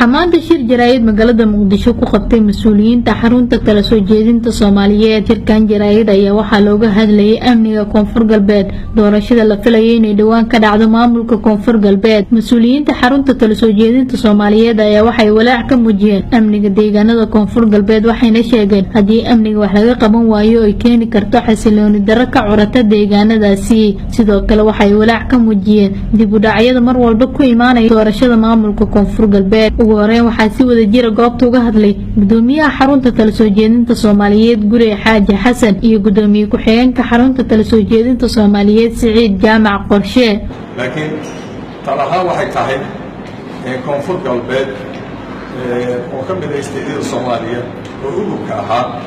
Maanta shir jaraa'id magaalada Muqdisho ku qabtay mas-uuliyiinta xarunta tala soo jeedinta Soomaaliyeed. Shirkan jaraa'id ayaa waxaa looga hadlayay amniga Koonfur Galbeed, doorashada la filayay inay dhowaan ka dhacdo maamulka Koonfur Galbeed. Mas-uuliyiinta xarunta tala soo jeedinta Soomaaliyeed ayaa waxay walaac ka muujiyeen amniga deegaanada Koonfur Galbeed, waxayna sheegeen haddii amniga wax laga qaban waayo ay keeni karto xasilooni darro ka curata deegaanadaasi. Sidoo kale waxay walaac ka muujiyeen dib u dhacyada mar walba ku imaanaya doorashada maamulka Koonfur Galbeed. Ugu horeyn waxaa si wada jira goobta uga hadlay gudoomiyaha xarunta tala soo jeedinta Soomaaliyeed, Gure Xaaji Xasan, iyo gudoomiye ku-xigeenka xarunta tala soo jeedinta Soomaaliyeed, Siciid Jaamac Qorshe. Laakiin tal ahaan waxay tahay Koonfur Galbeed oo ka mid ah state-yada Soomaaliya oo udubka ahaa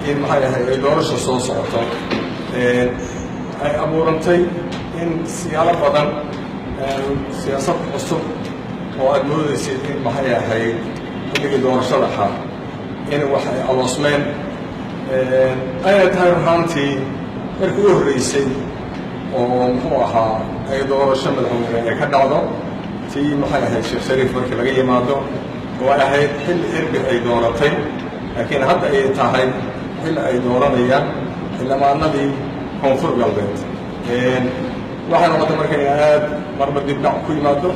in, maxay ahay, ay doorasha soo socoto, ay abuurantay in siyaalo badan siyaasad cusub oo aada moodaysid in, maxay ahayd, xilligii doorashada ahaa in wax ay aloosmeen, ayna tahay runaantii markii u horreysay oo, muxuu ahaa, ay doorasho madaxweyne ay ka dhacdo, tii, maxay ahayd, Sheekh Shariif markii laga yimaado, oo ay ahayd xilli erbi ay dooratay, laakiin hadda ay tahay xilli ay dooranayaan xildhibaanadii Koonfur Galbeed. Waxay noqotay marka in aad marba dibdhac ku yimaado,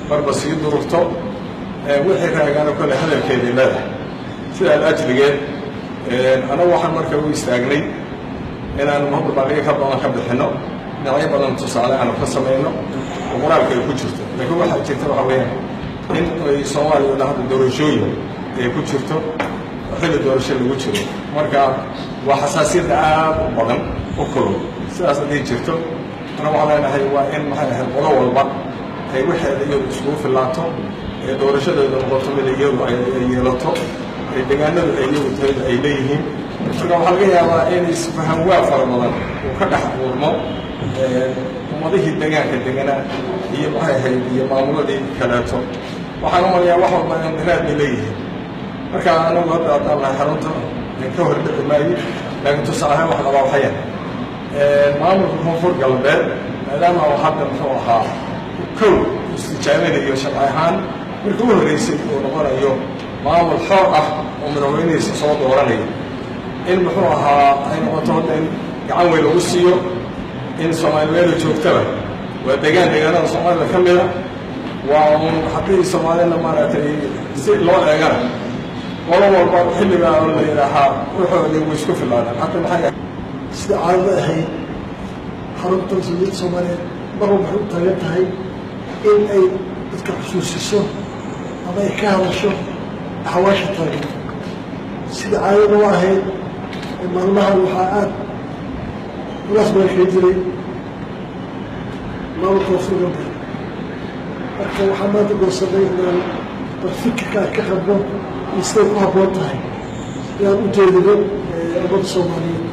marba sii durugto, wixii raagaano kole hadalkeedii leedahay. Sidaa ajligeed anagu waxaan marka u istaagnay inaanu hadda ka badan ka bixinno, dhinacyo badan tusaale aanu ka samayno oo qoraalka ay ku jirto. Laakiin waxaa jirta waxa weeyaan in ay Soomaaliya o dhan hadda doorashooyin ay ku jirto, xilli doorasho lagu jiro, marka waa xasaasiyadda aad u badan u kulul. Sidaas hadday jirto, ana waxaan leenahay waa in, maxay ahayd, qolo walba ay waxeeda iyadu iskugu fillaato, ee doorashadeedu noqoto mid iyadu ay yeelato, ee deegaanadu ay iyagu tayada ay leeyihiin. Marka waxaa laga yaabaa in isfahan waa fara badan uu ka dhex abuurmo ummadihii deegaanka deganaa iyo, maxay ahayd, iyo maamuladii kaleeto. Waxaan u malayaa wax walba raad bay leeyihiin. Marka anagu hadda haddaan nahay xarunta ka hor dhici maayo, laakiin tusaale ahaan wax qabaa waxaya maamulka Koonfur Galbeed, maadaama uu hadda, muxuu ahaa, kow istijaabinayo sharci ahaan markii u horreysay uu noqonayo maamul xor ah oo madaxweynihiisa soo dooranayo, in, muxuu ahaa, ay noqoto hadda in gacan weyn lagu siiyo in Soomaali meelu joogtaba waa degaan deegaanada Soomaalida ka mida. Waa un haddii Soomaalina maaragtay si loo eegana, qolo walba xilligaa la yidhaahaa waxoodii way isku filaadaan hadda, maxay Sida caadada ahayd, xarunta mas-uuliyadda Soomaaliyeed mar walba waxay u taagan tahay in ay dadka xusuusiso ama ay ka hadasho axwaasha taagan. Sida caadada u ahayd, maalmahan waxaa aada culaas badan kaga jiray maamulka Koonfur Galbeed. Marka waxaan maanta goosanay inaan bal fikirka aan ka qabno iyo siday ku habboon tahay inaan u jeedino ummadda Soomaaliyeed,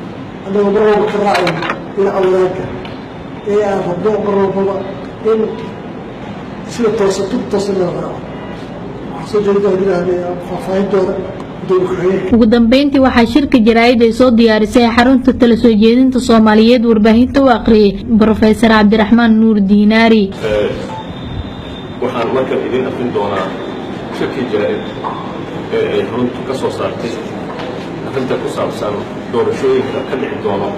annagoo mar walba ka raacayno dhinaca wanaagga ee aan rabno mar walbaba in sida toosan, tub toosan loo raaco. Waxaa soo jeedin doona faahfaahintooda. Ugu dambeyntii waxaa shirka jaraa'id ay soo diyaarisay xarunta tala soo jeedinta Soomaaliyeed warbaahinta u aqriyay Brofesor Cabdiraxmaan Nuur Diinaari. Waxaan markan idin akrin doonaa shirkii jaraa'id ee ay xaruntu ka soo saartay arrinta ku saabsan doorashooyinka ka dhici doono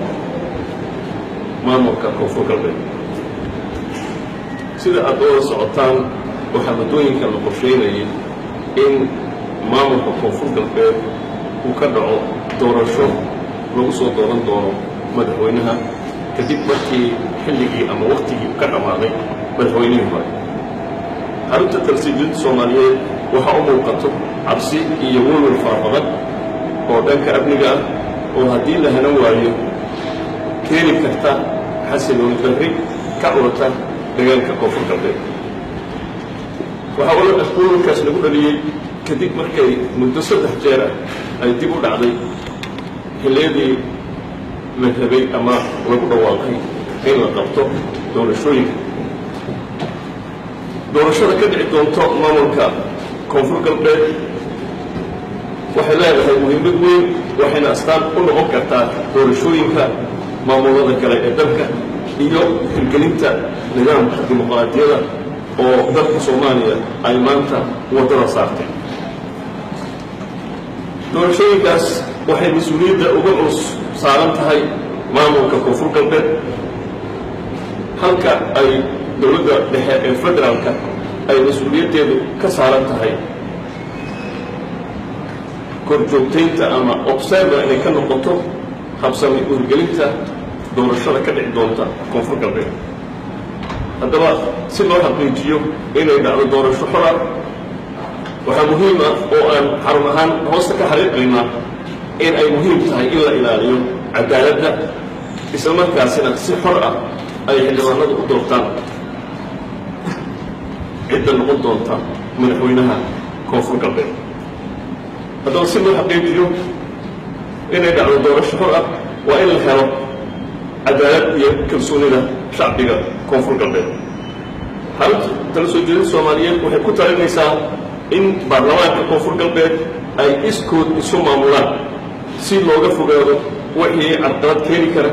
maamulka Koonfur Galbeed. Sida aad wada socotaan, waxaa muddooyinkan la qorsheynayay in maamulka Koonfur Galbeed uu ka dhaco doorasho lagu soo dooran doono madaxweynaha, kadib markii xilligii ama wakhtigii ka dhammaaday madaxweynihii hore. Xarunta talasiijinta Soomaaliyeed waxaa u muuqato cabsi iyo welwel fara badan oo dhanka amniga ah, oo haddii la hanan waayo keeni karta xasilooni darri ka curata deegaanka Koonfur Galbeed. Waxaa welwelkaas lagu dhaliyey kadib markay muddo 3 jeer ah ay dib u dhacday xilliyadii la rabay ama lagu dhawaaqay in la qabto doorashooyinka. Doorashada ka dhici doonto maamulka Koonfur Galbeed waxay leedahay muhiimad weyn, waxayna astaan u noqon kartaa doorashooyinka maamulada kale ee dalka iyo hirgelinta nidaamka dimuqraadiyadda. Oo dalka Soomaaliya ay maanta waddada saartay doorashooyinkaas, waxay mas-uuliyadda uga culus saaran tahay maamulka Koonfur Galbeed, halka ay dowladda dhexe ee federaalka ay mas-uuliyaddeedu ka saaran tahay korjoogtaynta ama observer inay ka noqoto habsami u hirgelinta doorashada ka dhici doonta Koonfur Galbeed. Haddaba, si loo xaqiijiyo inay dhacdo doorasho xora, waxaa muhiim ah oo aan xarun ahaan hoosta ka xariiqaynaa in ay muhiim tahay in la ilaaliyo cadaaladda, isla markaasina si xor ah ay xildhibaanadu u doortaan cidda noqon doonta madaxweynaha Koonfur Galbeed. Haddaba, si loo xaqiijiyo inay dhacdo doorasho xor ah, waa in la helo cadaalad iyo kalsoonida shacbiga Koonfur Galbeed. Xarunta Tala Soo Jeedin Soomaaliyeed waxay ku talinaysaa in baarlamaanka Koonfur Galbeed ay iskood isu maamulaan, si looga fogaado wixii carqalad keeni kara,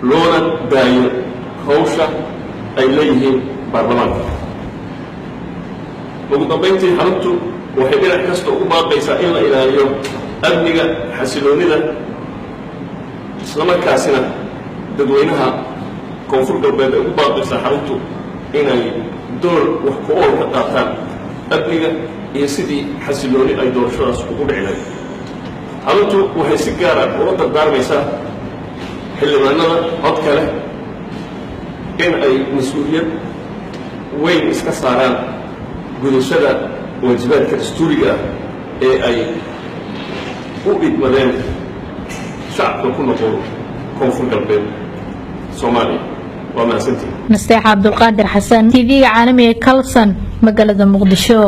loona daayo hawsha ay leeyihiin baarlamaanka. Ugu dambayntii, xaruntu waxay dhinac kasta ugu baaqaysaa in la ilaaliyo amniga, xasiloonnida, islamarkaasina dadweynaha Koonfur Galbeed ay ugu baaqaysaa xaruntu inay door wax ku ool ka qaataan amniga iyo sidii xasilooni ay doorashadaas ugu dhici lahayd. Xaruntu waxay si gaara ula dardaarmaysaa xildhibaanada codka leh in ay mas-uuliyad weyn iska saaraan gudashada waajibaadka dastuuriga ah ee ay u idmadeen shacabka ku noqon Koonfur Galbeed Soomaaliya. Waa mahadsantihin. Nasteexa Cabdulqaadir Xasan, TV-ga caalamiga Kalsan, magaalada Muqdisho.